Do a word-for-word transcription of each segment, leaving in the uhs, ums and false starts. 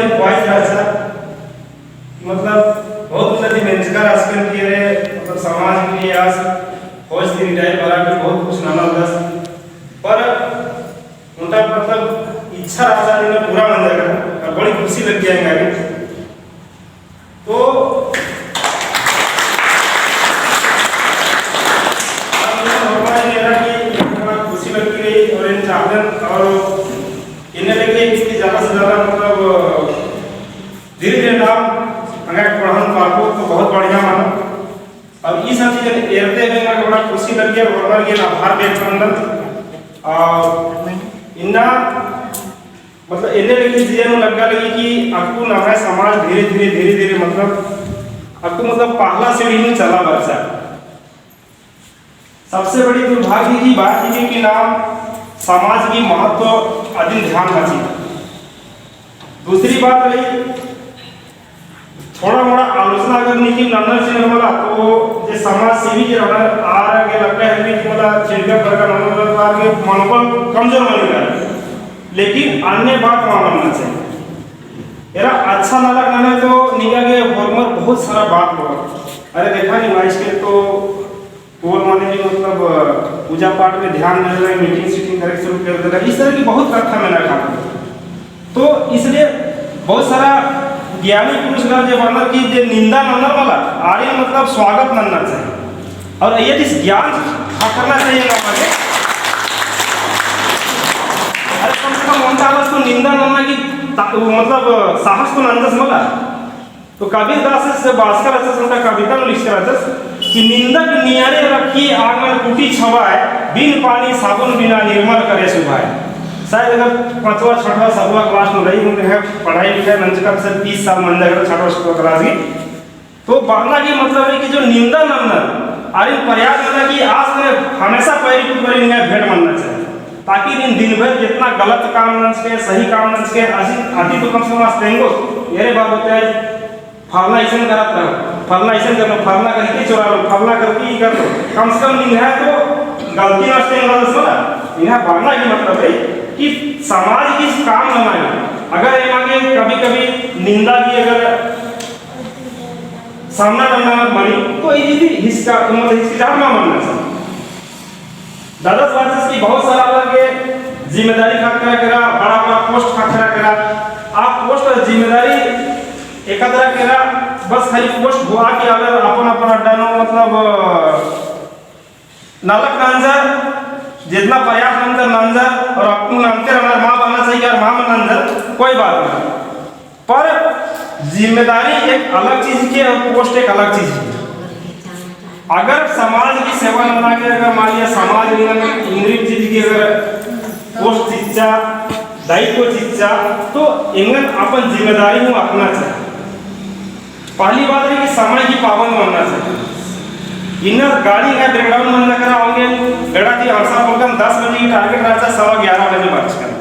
ख्वाहिश रहचा, मतलब, बहुत उन्नति मेंजका रहचकन कि अरे, मतलब, समाज के लिए आज फौज ती रिटायर बरआ की बहुत कुछ नना दस। पर उनका, मतलब, इच्छा रहचा, इन्ना पूरा मंजा का, और बड़ी खुशी लग्गी एंगा भी। तो अब इन्ना भगवान ने रहा कि इन्ना खुशी लग्गी रई और इन चाहतन और इन्ना लगे कि ज़्यादा से ज़्यादा, मतलब, धीरे-धीरे नाम अगर पढ़न पारबो तो बहुत बढ़िया मानो। और ई सब चीजन एरते हुए एंगा बड़ा खुशी लग्गी और होरमर गे आभार व्यक्त करना। और इन्ना, मतलब, एन्ने लगी चीजन लग्गा लगी कि अक्कु नम्है समाज धीरे-धीरे, धीरे-धीरे, मतलब, अक्कु, मतलब, पहला सीढ़ी में चला बरचा। सबसे बड़ी दुर्भाग्य की बात ये कि नाम समाज की महत्व अदिन ध्यान ना चिआ। दूसरी बात रही, थोड़ा मोड़ा आलोचना अगर नीकिम नन्नर चिअनर मला, तो जे समाज सेवी जे रअनर, आर गे लग्गा है कि मला छिड़का पड़का नन्नर, तो आर गे मनोबल कमजोर मनी रई। लेकिन अन्य बात मल नन्ना चाहिए। एरा अच्छा नलख नने तो निंगा गे होरमर बहुत सारा बात बआ। अरे देखा नी, माइस के तो पोल मने भी, मतलब, पूजा पाठ में ध्यान देना, meeting seeting करे शुरू कर देना, इस तरह की बहुत कत्था मेना खाते। तो इसलिए बहुत सारा ज्ञानी पुरुष गण जे बअनर कि जे निंदा नन्नर मला, आरिन, मतलब, स्वागत नन्ना चाहिए। और ये जिस ज्ञान ख़क्खरना चाहिए ना हमारे। अरे कम से कम ओन्टा आलस तो निंदा नन्ना की ता-, मतलब, साहस तो नंजस मला। तो कबीर दास से बाचका रहचस, ओन्टा कविता नू लिखचका रहचस कि निंदक नियरे रखी आंगन कुटी छवाय, बिन पानी साबुन बिना निर्मल करे सुभाय। शायद अगर पाँचवा, छठवा, सातवां class में रई होंगे, हैं, पढ़ाई लिखाई मंजका से तीस साल मंजा कर छठवा, सातवां class की। तो बअना की मतलब है कि जो निंदा नन्नर, आरिन प्रयास करना कि आस में हमेशा पैरी कुछ पैरी निंगा भेंट मनना चाहिए। ताकि दिन, दिन भर जितना गलत काम नंजके, सही काम नंजके, असी अति तो कम से कम आस तेंगो, एरे बाबू ते फलना इसन करत रहो, फलना इसन करत रहो, फलना करके चोरा लो, फलना करके ई कर लो। कम से कम निंग्है तो गलती नष्ट नहीं होना चाहिए ना। इन्हें बढ़ना ही मतलब है कि समाज की काम नना है। अगर एमा गे कभी-कभी निंदा की अगर सामना नन्ना मनी, तो इदी हिचका-, मतलब हिचकिचाहट मा मनना चाहिए। दादस बाचस कि बहुत सारा आलर गे जिम्मेदारी ख़क्खरा केरा, बड़ा बड़ा post ख़क्खरा केरा। आ post और जिम्मेदारी एकादरा केरा, बस खाली post होआ कि आलर अपन अपन अड्डा नू, मतलब, नलख नंजर, जितना प्रयास नंजर नंजर, और अक्कुन नंजर हमार मा बनना चाहिए और मा नंजर, कोई बात नहीं। पर जिम्मेदारी एक अलग चीज के और post एक अलग चीज के। अगर समाज की सेवा नना के, अगर मान लिया समाज में इंद्रिम चीज की अगर post चिच्चा, दायित्व चिच्चा, तो एंगन अपन जिम्मेदारी हूँ अख़ना चाहिए। पहली बात है कि समय की पाबंद बनना चाहिए। इन्ना गाड़ी का breakdown मंजा केरा होंगे, बेड़ा ती अड़सा पोल्लकन दस बजे की target रहचा, सवा ग्यारह बजे बरचकन।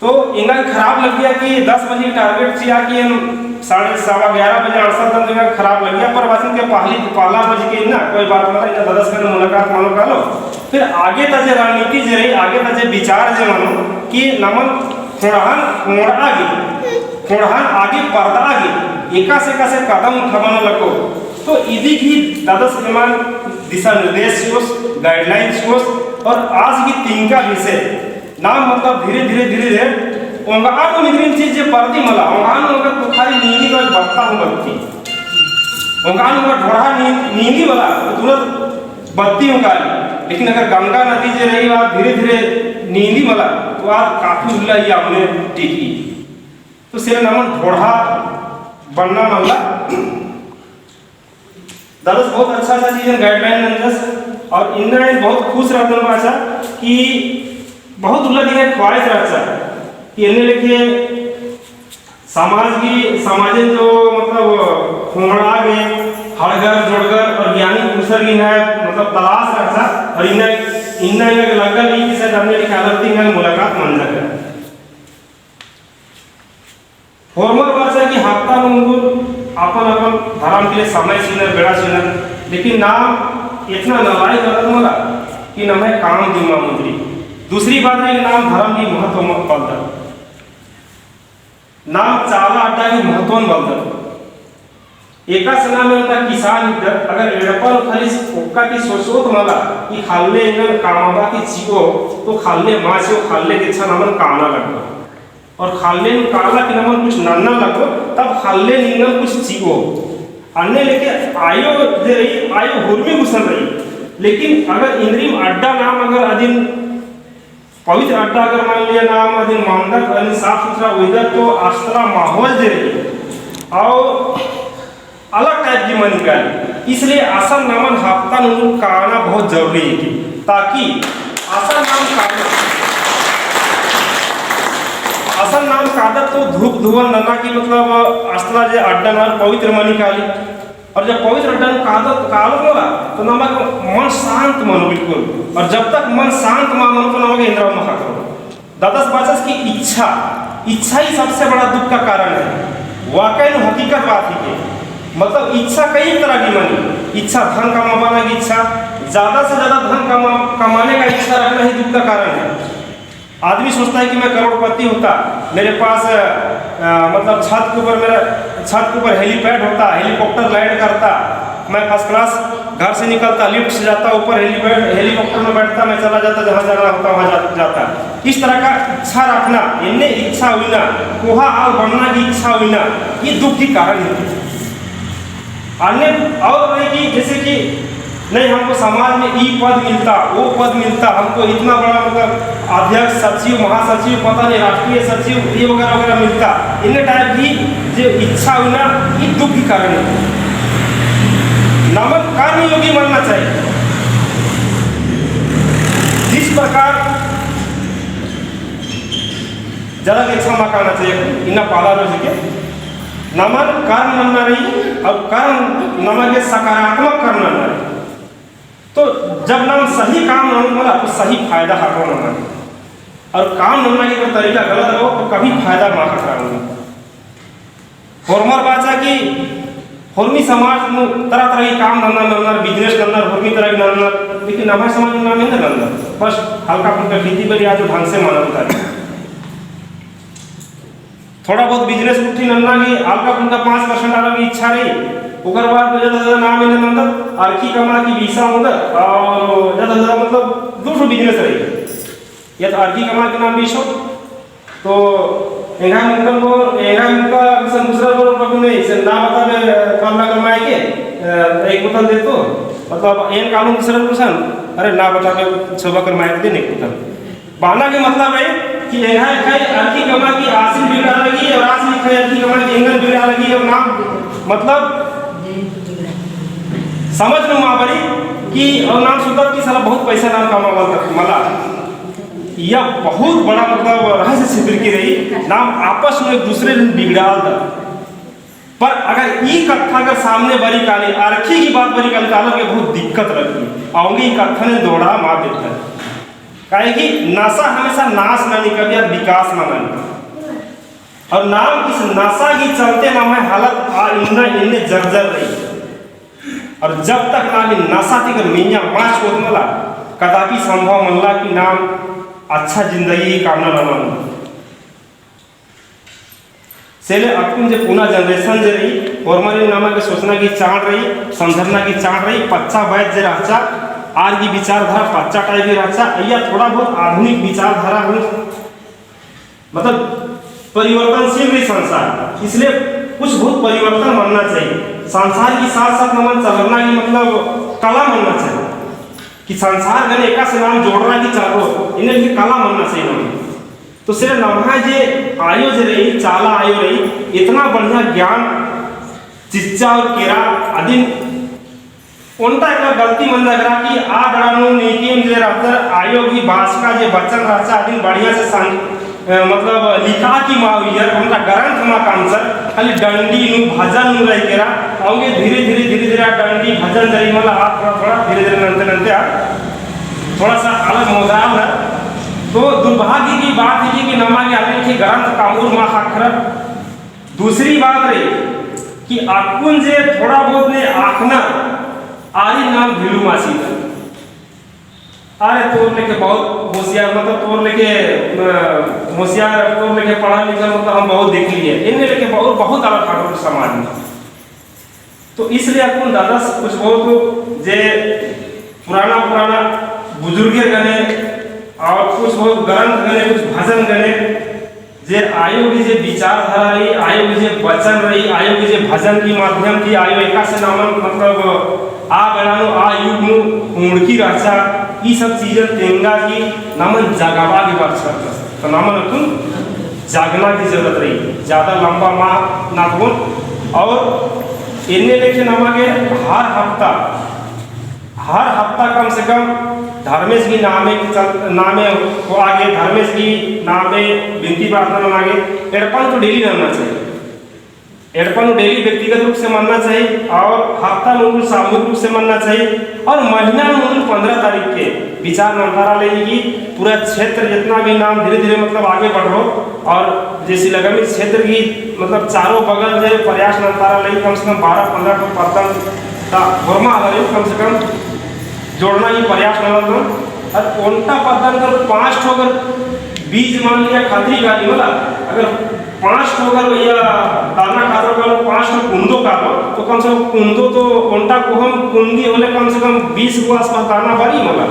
तो एंगन खराब लग्गिया कि दस बजे target चिआ कि एम साढ़े सवा ग्यारह बजे अंड़सत, तो एंगन खराब लग्गिया, पर बासिन के पहली, पहला बजे के ना, कोई बात ना, इन्ना ददस गने मुलाकात मनो कालो। फिर आगे ता जे रणनीति जे रई, आगे ता जे विचार जे मनो कि नमन खोंड़हन, खोंड़आ गे, खोंड़हन आगे परदआ गे, एकासे एकासे कदम उठाबअना लगो। तो इदी गही ददस एमन दिशा निर्देश चिओस, guideline चिओस, और आस गही तिंका भी से नाम मतलब धीरे धीरे धीरे धीरे ओंगआ नू निंग्है चीज जे परदी मला, ओंगआ नू अगर पुखारी नींदी तो बत्ता हूँ बत्ती। ओंगआ नू अगर ढोढ़ा नी-, नींदी मला तो तुरंत बत्ती ओंगआ नू। लेकिन अगर गंगा नदी जे रई, आ धीरे धीरे नींदी मला, तो आ काफी उल्ला ही हमने टिकी। तो से नमन ढोढ़ा बनना मला। ददस बहुत अच्छा अच्छा चीजन guideline नंजस और इन्ना एन बहुत खुश रहतन बाचा कि बहुत उल्ला दिने ख्वाहिश रहचा कि एन्ने लेखे समाज की, समाजन जो मतलब खोंड़आ गे हड़गर जोड़गर और ज्ञानी पुरुषर की ना मतलब तलाश रहचा और इन्ना, इन्ना इन्ना लग्गा ली कि शायद अन्ने लेखे अलग ती इन्ना मुलाकात मंजा कर। होरमर बाचा कि हफ्ता नू उंगुर अपन अपन धरम के लिए समय चिअनर, बेड़ा चिअनर, लेकिन नाम इतना नालायक रअदत मला कि नम्है काम दिमा मुंदरी। दूसरी बात है कि नाम धरम की महत्व मल पलदत। नाम चाला अड्डा की महत्वन बलदत। एकासे नाम एन्ने किसान हिकदत, अगर एड़पा नू खाली ओक्का की सोचोत मला कि ख़ल्ले एंगन कामाबा की चिओ, तो ख़ल्ले मा चिओ, ख़ल्ले गेच्छा नमन काना लगो। और ख़ल्ले नू काला की नमन कुछ नन्ना लगो, तब ख़ल्ले नू एंगन कुछ चिओ। अन्ने लेके आयो जे रई, आयो हुरमी गुसन रई। लेकिन अगर इन्द्रिम अड्डा नाम अगर अदिन पवित्र अड्डा अगर मान लिया नाम अदिन मानदत, अदिन साफ सुथरा उइदत, तो अस्तला माहौल जे रई, और अलग type की मनी काली। इसलिए असन नमन हफ्ता नू काना बहुत जरूरी है कि, ताकि असन नाम कादत, असन नाम कादत तो धूप धुवन नना की मतलब अस्तला जे अड्डा नाम पवित्र मनी काली। और जब पवित्र अड्डा नू कादत, कालत मला, तो नमा के मन शांत मनो बिल्कुल। और जब तक मन शांत मा मनो, तो नमा के एन्दरा मखा करो। दादस बाचस कि इच्छा, इच्छा ही सबसे बड़ा दुख का कारण है। वाकई में हकीकत बात है कि मतलब इच्छा कई तरह की मनी, इच्छा धन कमाना की इच्छा, ज्यादा से ज्यादा धन कमा-, कमाने का इच्छा रखना ही दुख का कारण है। आदमी सोचता है कि मैं करोड़पति होता, मेरे पास, अ, मतलब छत के ऊपर मेरा, छत के ऊपर helipad होता, helicopter land करता, मैं first class घर से निकलता, lift से जाता, ऊपर helipad, helicopter में बैठता, मैं चला जाता, जहाँ जाना होता वहाँ जा, जाता। इस तरह का इच्छा रखना, एन्ने इच्छा उइना, कोहा आल बनना की इच्छा उइना, ये दुख की कारण है। अन्य और नहीं कि जैसे कि नहीं, हमको समाज में ई पद मिलता, वो पद मिलता, हमको इतना बड़ा मतलब अध्यक्ष, सचिव, महासचिव, पता नहीं राष्ट्रीय सचिव, ये वगैरह वगैरह मिलता। इन्ने type की जो इच्छा हुई ना, ये दुख की कारण है। नमन कर्मयोगी बनना चाहिए। जिस प्रकार ज्यादा के इच्छा मा करना चाहिए, इन्ना पाला रोज के नमन कर्म नन्ना रई और कर्म नमा गे सकारात्मक कर्म नन्ना रई। तो जब नाम सही काम ननोत मला, तो सही फायदा हको नमा गे। और काम नन्ना गे अगर तरीका गलत रओ, तो कभी फायदा मा हको नमा गे। होरमर बाचा कि होरमी समाज नू तरह तरह की काम धंधा नन्नर, business नन्नर, होरमी तरह की नन्नर, लेकिन नम्है समाज नू नाम एन्ने नन्नर। बस हल्का फुल्का खेती बारी आज ढंग से मानव उतारे। थोड़ा बहुत business कुट्ठी नन्ना की हल्का फुल्का पाँच percent आलर की इच्छा रई, ओकर बाद में ज्यादा ज्यादा नाम एन्ने नन्दत, अरखी कमआ की बीसा ओंगदत, और ज्यादा ज्यादा मतलब दू ठो business रई। या तो अरखी कमआ की नाम बीसो, तो एंगा मुंकन को, एंगा मुंका किसन दूसरा को पकड़ने, इसे ना बताबे, काला कमाए के, अ, एक बोतल दे तो, मतलब, एन कालू दूसरा को सन, अरे ना बताबे, छबा कमाए के दिन एक बोतल। बअना के मतलब है कि एंगा खाई अरखी कमआ की आसिन बिगड़ा लगी और आसिन खाई अरखी कमआ की एंगन बिगड़ा लगी और नाम, मतलब, समझ में मा बरी कि और नाम सुनता कि साला बहुत पैसा नाम कमावल तक मला। या बहुत बड़ा मतलब रहस्य छिपिरकी रई, नाम आपस में एक दूसरे दिन बिगड़ालदत। पर अगर ई कत्था अगर सामने बरी काली, अरखी की बात बरी काली, तो आलर गे बहुत दिक्कत रई। अवंगे ई कत्थन दोहरा मा देता। काहे कि नसा हमेशा नाश ननी कभी, और विकास मा ननी। और नाम इस नसा की चलते नम्है हालत आ इन्ना इन्ने जर्जर रई। और जब तक नाम ई नसा ती कर मइय्याँ मा छोड़ोत मला, कदापि संभव मल्ला कि नाम अच्छा जिंदगी कामना नना। सेले अक्कुन जे पुना generation जे रई, होरमारिन नमा गे सोचना की चाड़ रई, समझरना की चाड़ रई, पच्चा बैच जे रहचा, आर की विचारधारा पच्चा type की रहचा, अइय्या थोड़ा बहुत आधुनिक विचारधारा हूँ मतलब, परिवर्तनशील रई संसार, इसलिए कुछ बहुत परिवर्तन मनना चाहिए। संसार की साथ-साथ नमन चलना की, मतलब, कला मनना चाहिए कि संसार गने एकासे नाम जोड़ना की चाहो, इन्हें भी कला मनना चाहिए नमन। तो सिर्फ नम्है जे आयो जे रई, चाला आयो रई, इतना बढ़िया ज्ञान चिच्चा और केरा अदिन ओन्टा एकला गलती मंजा केरा कि आ डड़ा नू नीकिम जे रहचर आयो गही बाचका जे बचन रहचा अदिन बढ़िया से सं-, अ, मतलब लिखा की मा उइयर, ओन्टा ग्रंथ मा कामचर, खाली डंडी नू भजन नू रई केरा, अवंगे धीरे धीरे धीरे धीरे आ डंडी भजन जरी मला आ थोड़ा थोड़ा धीरे धीरे नन्ते नन्ते आ थोड़ा सा अलग मोजाल है। तो दुर्भाग्य की बात है कि नमा गे अदिन की ग्रंथ कामुर मा ख़क्खरर। दूसरी बात रई कि अक्कुन जे थोड़ा बहुत ने आखना आरिन नाम भिड़ू मासी। अरे तोर लेखे बहुत होशियार, मतलब तोर लेखे, अ, होशियार, तोर लेखे पढ़ा लिखा, मतलब हम बहुत देखलिए। एन्ने लेखे बहुत, बहुत अलग ठाकुर समाज में। तो इसलिए अक्कुन दादस कुछ बहुत जे पुराना, पुराना बुजुर्गे गने और कुछ बहुत ग्रंथ गने, कुछ भजन गने, जे आयो गही जे विचारधारा रई, आयो गही जे वचन रई, आयो गही जे भजन की माध्यम ती आयो एकासे नमन मतलब आ बेड़ा नू, आ युग नू हुड़की रहचा, ई सब चीजन तेंगा की नमन जगाबआ गे बरचका। तो नमन अक्कुन जागना की जरूरत रई, ज्यादा लंबा मा नाथबोन। और एन्ने लेखे नमा गे हर हफ्ता हर हफ्ता कम से कम धर्मेस गही नामे की चल-, नामे होआ गे, धर्मेस गही नामे बिनती प्रार्थना नना गे, एड़पा नू तो daily नन्ना चाहिए। एड़पा नू daily व्यक्तिगत रूप से मन्ना चाहिए और हफ्ता नू सामूहिक रूप से मन्ना चाहिए और महीना नू पन्द्रह तारीख के विचार नंतारा लगी कि पूरा क्षेत्र जितना भी नाम धीरे धीरे मतलब आगे बढ़ो और जैसे लगामी क्षेत्र की मतलब चारों बगल जे प्रयास नंतारा लगी कम से कम बारह पन्द्रह ठो पद्दन ता होरमा हरे कम से कम जोड़ना ही प्रयास नना दो। और ओन्टा पद्दन कर पाँच ठो अगर बीज मान लिया खतरी काली, मतलब अगर पाँच ठो अगर या दाना कालो, कालो पाँच ठो कुंदो कालो, तो कम से कम कुंदो तो ओन्टा कोहम कुंदी होले कम से कम बीस गो आसपास दाना बरी, मतलब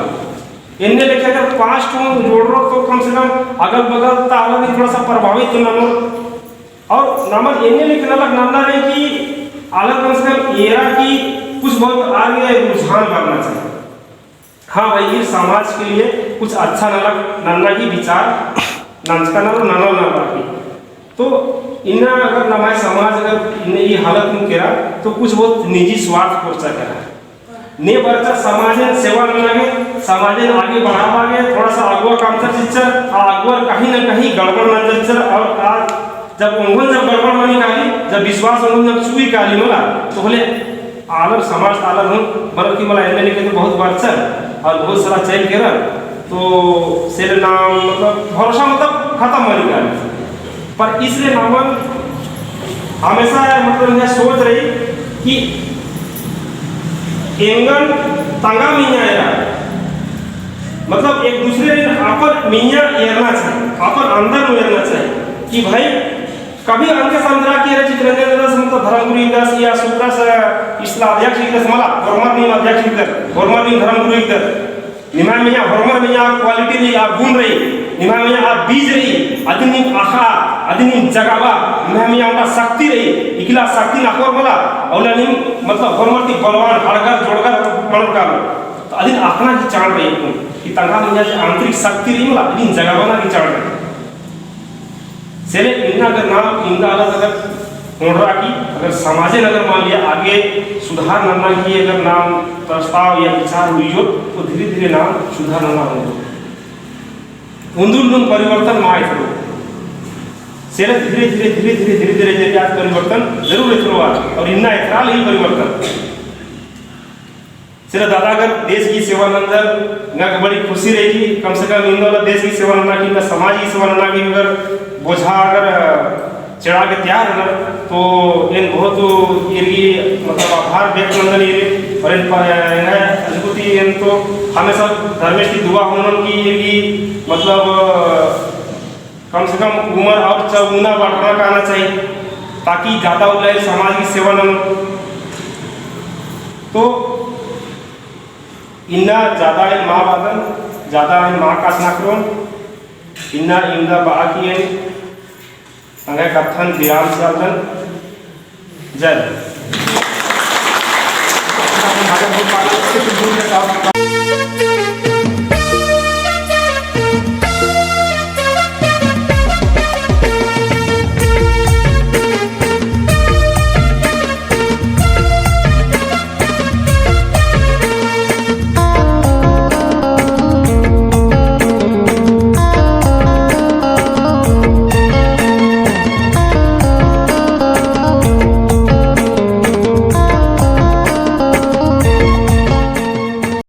एन्ने लेखे अगर पाँच ठो जोड़रो तो कम से कम अगल बगल ता आलर भी थोड़ा सा प्रभावित तो ननो। और नमन एन्ने लेखे नलख नन्ना रई कि आलर कम से कम एरा कि कुछ बहुत आगे रुझान बढ़ना चाहिए। हाँ भाई, ये समाज के लिए कुछ अच्छा नलख नन्ना की विचार नंजका नलख नना नलख की। तो इन्ना अगर नम्है समाज अगर इन्ने ई हालत नू केरा तो कुछ बहुत निजी स्वार्थ कोरचा केरा। ने बरचा समाजन सेवा नना गे, समाजन आगे बढ़ाबआ गे, थोड़ा सा अगुवा कामचर चिच्चर, आ अगुवर कहीं ना कहीं गड़बड़ नंजर चिच्चर, और आ जब ओंगोन जब गड़बड़ मनी काली, जब विश्वास ओंगोन जब छुई काली मला, तो होले आलर समाज आलर हूँ बरकी मला एन्ने लेखे तो बहुत बरचर और बहुत सारा चैल केरर, तो सेले नाम मतलब भरोसा मतलब खतम मनी काली। पर इसलिए नमन हमेशा मतलब यह सोच रई कि एंगन तंगा मइय्याँ एरा, मतलब एक दूसरे दिन अपन मइय्याँ एरना चाहिए, अपन अंदर नू एरना चाहिए कि भाई कभी अंके समझरा कि अरे चितरंजन दादस मतलब धर्मगुरु इन्दस या सुकरास इसला अध्यक्ष इन्दस मला, होरमर नीम अध्यक्ष इन्दर, होरमर नीम धर्मगुरु इन्दर। निम्है मइय्याँ होरमर मइय्याँ quality रई, आ गुण रई, निम्है मइय्याँ आ बीज रई, अदिन नीम अख़आ, अदिन नीम जगाबआ, निम्है मइय्याँ ओन्टा शक्ति रई, इकला शक्तिन अख़ोर मला, अउला नीम मतलब होरमर ती बलवान हड़गर जोड़गर मनो कालो। तो अदिन अख़ना की चाड़ रई अक्कुन, कि तंग्है मइय्याँ जे आंतरिक शक्ति रई मला, अदिन जगाबअना की चाड़ रई। सेले इन्ना अगर नाम इन्ना अलग अगर ओंडरा की अगर समाजन अगर मान लिया आगे सुधार नन्ना की अगर नाम प्रस्ताव या विचार उइयो तो धीरे धीरे नाम सुधार नन्ना होतो। उन्दुल नू परिवर्तन मा एथरो। सेले धीरे धीरे धीरे धीरे धीरे धीरे धीरे आज परिवर्तन जरूर एथरो आज और इन्ना एथरा लगी परिवर्तन। सिर्फ दादा अगर देश की सेवा नंदर, एंगा बड़ी खुशी रई कि कम से कम इन्ना वाला देश की सेवा नन्ना की, इन्ना समाज की सेवा नन्ना की अगर बोझा अगर, अ, चढ़ा के तैयार होना, तो एन बहुत एरगी मतलब आभार व्यक्त नंदन एरे, और एन प-, एंगा अजगुती एन तो हमेशा धर्मेस की दुआ होनन की एरगी मतलब, अ, कम से कम उमर और चौगुना बढ़ना कहना चाहिए, ताकि ज्यादा उल्ला समाज की सेवा ननो। तो इन्ना ज्यादा एन मा बादन, ज्यादा एन मा कासना करोन, इन्ना इमदा बआ की एन एंग्है कत्थन विराम चिआलदन। जय हिंद।